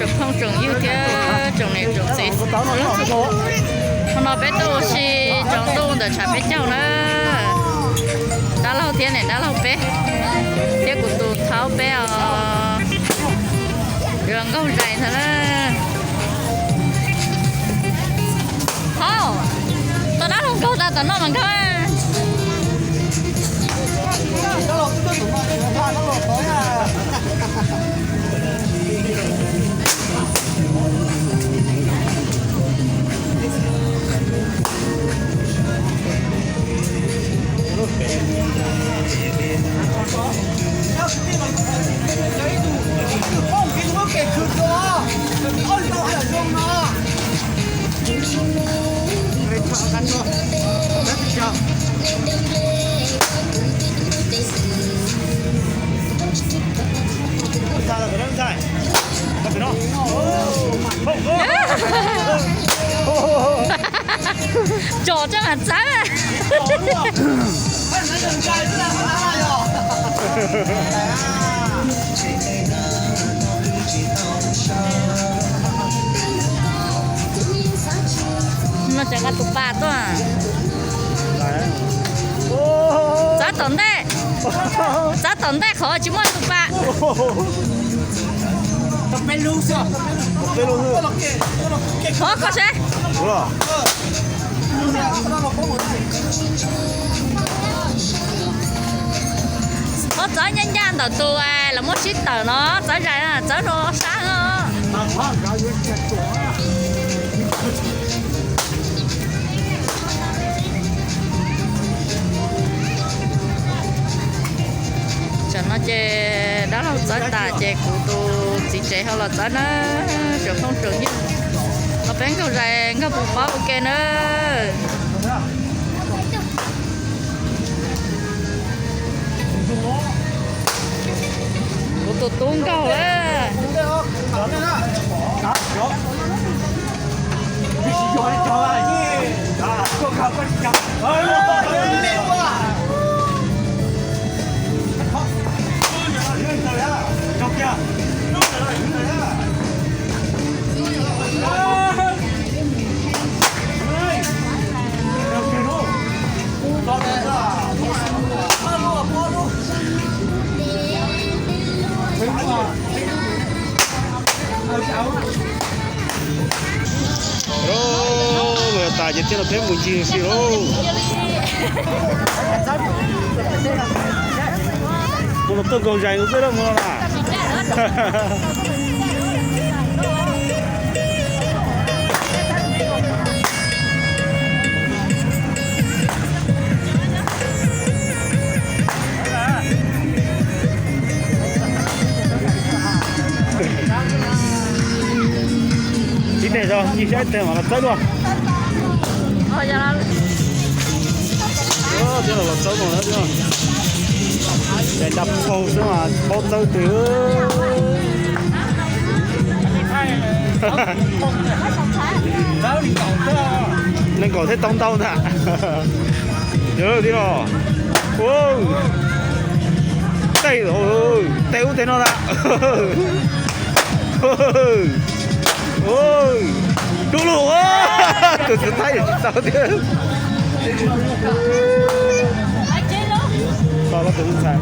Phooj tsoom ywg thiab tsoom niam tsoom txiv, hnub no peb tuaj ua si tsaus ntuj ntawm tshav peb caug na. Dab laug thiab niam dab laug peb thiab kuv tus thaub peb os, yuav nkaug zais ntag na. Hauj, tus dab laug nkaug tas tom no mas nkaug. Tsom coj mas txawb. No ces nqa tus pas tuaj. Txav tom ntej, txav tom ntej qhov tsis muaj tus pas. Ov, koj seb. Ov, txawb ncaj ncaj ntawm tus los muab sib tawm no, txawb zais, txawb rau sab no. Tsam no ces dab laug txawb tas ces kuv tus txiv tsev ho los txawb na, tsoom phooj tsoom ywg. Los peb nkaug zais nkaug puv paub ua ke na. Kuv tus tub nkaug lawm. Lawm tas ces thiaj li peb mus ncig si lauj. Mus los tuaj nkaug zais xwb mus no na. Ib teg tso, ib sab ib teg mas los txawb dua. Thiab los txawb no na, cais nra paug xwb mas paub txawb twg. Nees nkaum thiab tau ntau ntag. Yog tij los. Tej, tej ub tej no ntag. Dub lug, tus xwb thaib tsis tau thiab. Koj tus ntxhais.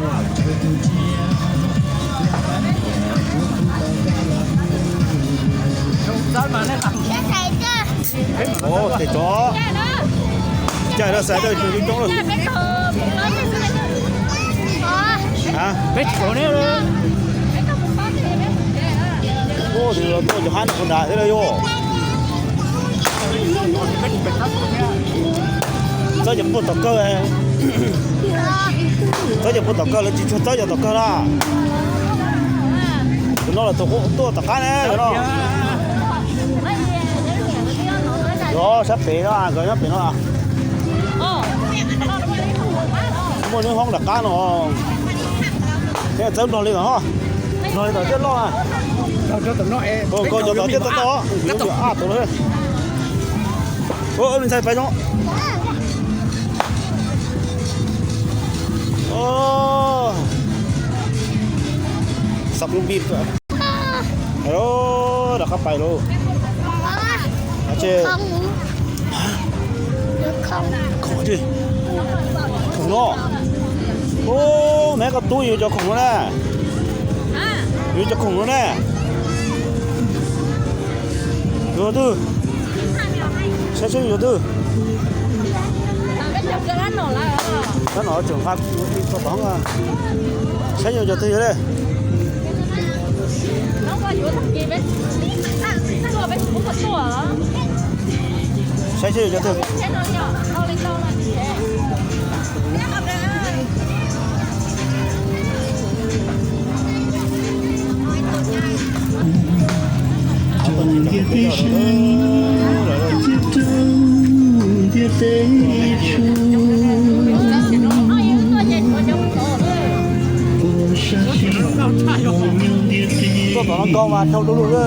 Tes tsov. Caij no xav tau tus coob coob lawm. Ua, tus los tuaj cov hab no nram thiab lawm yog. Txawb cov puag tom kawg. Txawb cov puag tom kawg, lawv tsis tshua txawb cov tom kawg na. Tus no los tus tuaj tom qab ne, no. Yog sab pem no, nkawd nyob pem no. Muaj lub hoob nram qab no. Txawb nrog li no, nrog li tom thiaj loj. Nkaus tom thiaj tau tau, a tus no. Ua, me ntxhais pais zoo. Xab pub npij. Hello, Qab pais lauj. Khoom no. Ub, me koj tub yuav cov khoom no na. Yuav cov khoom no na. Yuav twg? Saib seb yuav twg. Rab no tseem nqa tau tod. Saib yuav cov twg yuav li. Saib seb yuav cov twg. Tuaj tom no nkaus mas dhau du lug lawm.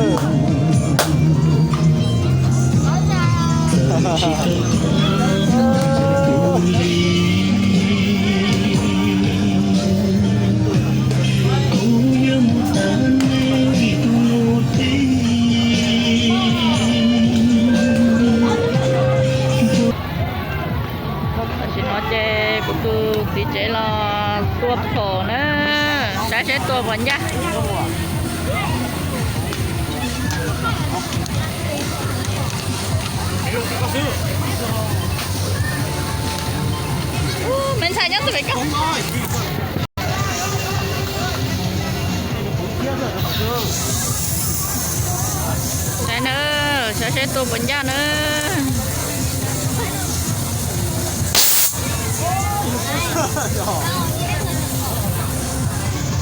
Tam sim no ces kuv tus txiv tsev los tua phom na, saib seb tua puas ncaj. Me ntxhais nyob twg pem koj? Saib na, saib seb tua puas ncaj na.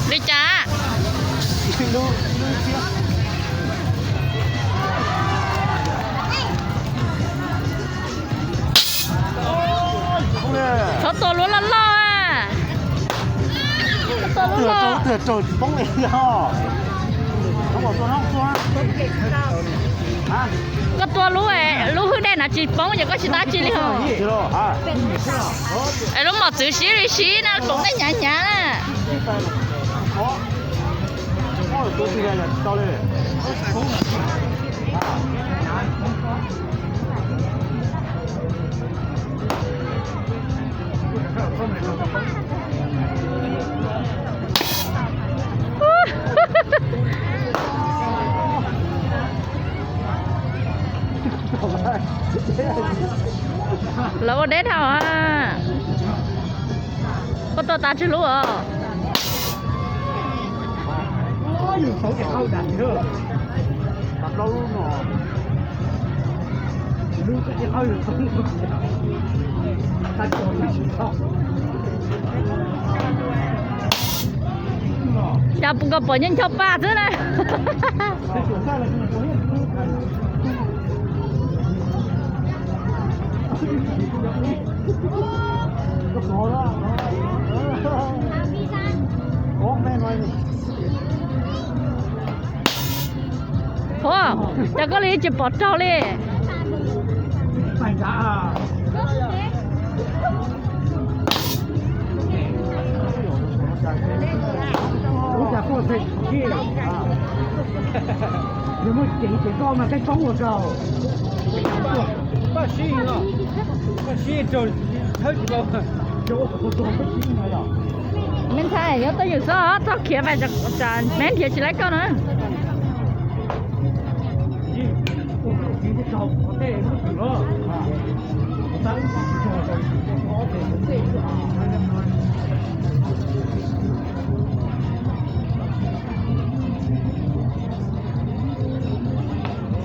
Li cas? Txhob tua lub loj loj. Tua lub loj. Koj tua lub, lub hwj dej no tsis poob ces koj tsis tab tsi li ho. Es lub mos txwv sib li sib na, poom dej hnyav hnyav na. Lawv ua deb dhau. Koj tua tas tsawg lub os? Cas puas kom pom nyob ncho pa xwb na. Pog, cas koj li tsis pom raug li? Me ntxhais, yuav tuaj ywm xwb, txhob khiav, me nrhiav tsis laib koj na.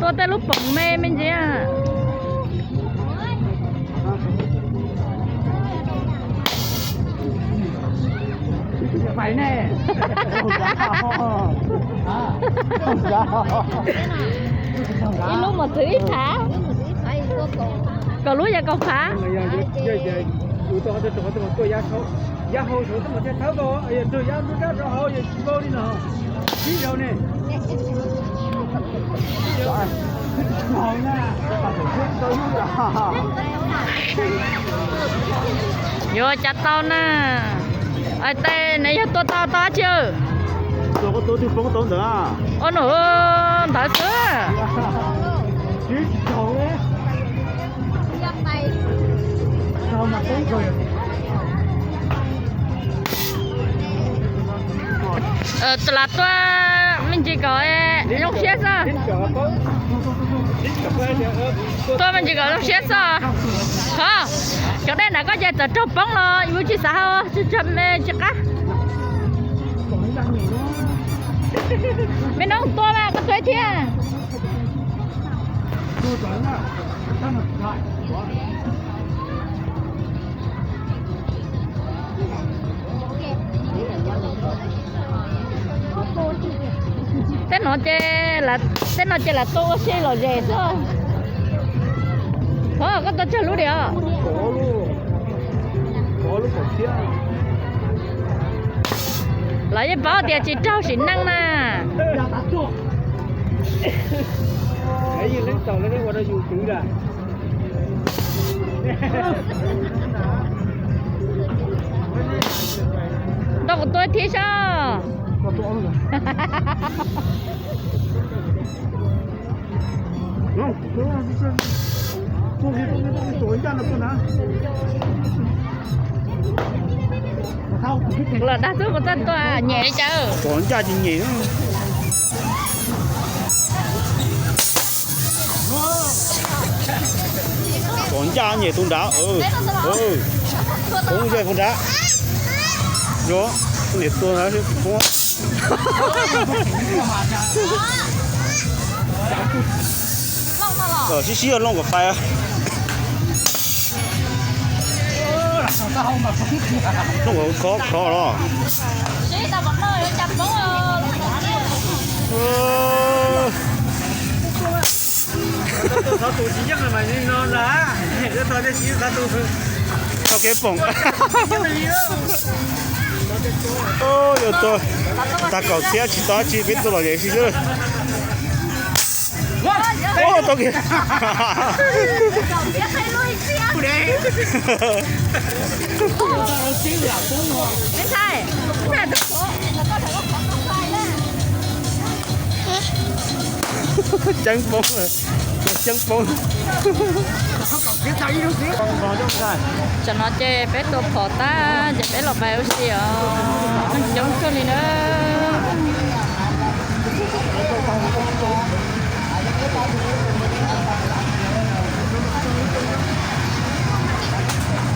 Tua tej lub poom me me ntsis. Ib lub mos txwv ib phav. Kaum lub yog kaum phav. Yuav cas tau na. Ais tes ne yog tua tau tau dab tsi? Ua no, Ntawd xwb. Tus lam tuaj me ntsis kom zoo siab xwb. Tuaj me ntsis kom zoo siab xwb. Hov, cov dej nram koj ces txawm raug poob los yus tsis xav hau, tsis tsag me tsis qab. Me noob tuaj mas koj tuaj thiab. Tej no ces, tej no ces lam tuaj ua si lom zem xwb. Hov, koj tuaj tsawg lub diam? Los yeej paub tias tsis raug sim neej na. Nrog kuv tuaj thiab sab. Los dag xwb kuv txaj tua nyem li cas. Pom ncaj ces nyem. Pom ncaj nyem tus nrad. Poob ze tus nrad. Yog niam tua poob. Sib sib looj kom fais. Looj kom khov khov los. Tau kev pom. Yog tag kaum txhiab tsis tau dab tsi, peb tuaj lom zem si xwb. Tau kev. Ceeb poob, ceeb poob. Tam no ces peb tua phom tag ces peb los pais ua si os, neeg coob kawg li na.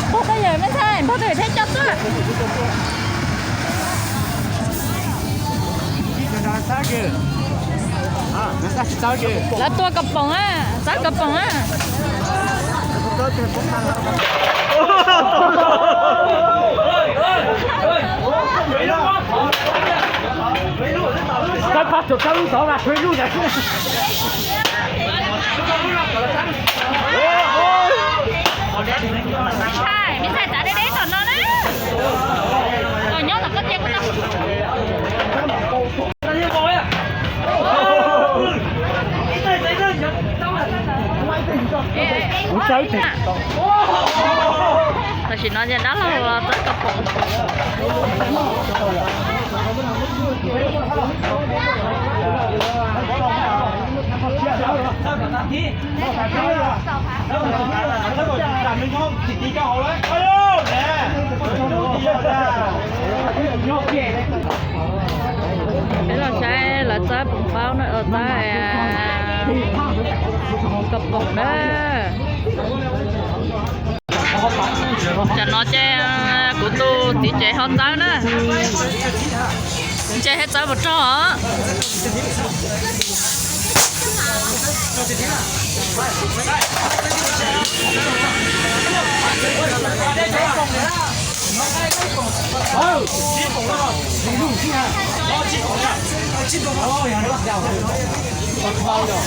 Npog tau yawm me ntxhais, npog tau yawm thiab coj tuaj. Lawv tua kos poom a, txawb kos poom a. Me ntxhais, txav deb deb tom no na. Nyob tom koj tiag kuv tau. Kuv txawb tiag. Tam sim no ces dab laug los txawb kos poom. Peb los saib lawv txawb poom paub na, txawb kos poom na. Tam no ces kuv tus txiv tsev ho txawb na. Txiv tsev ho txawb puas rog os.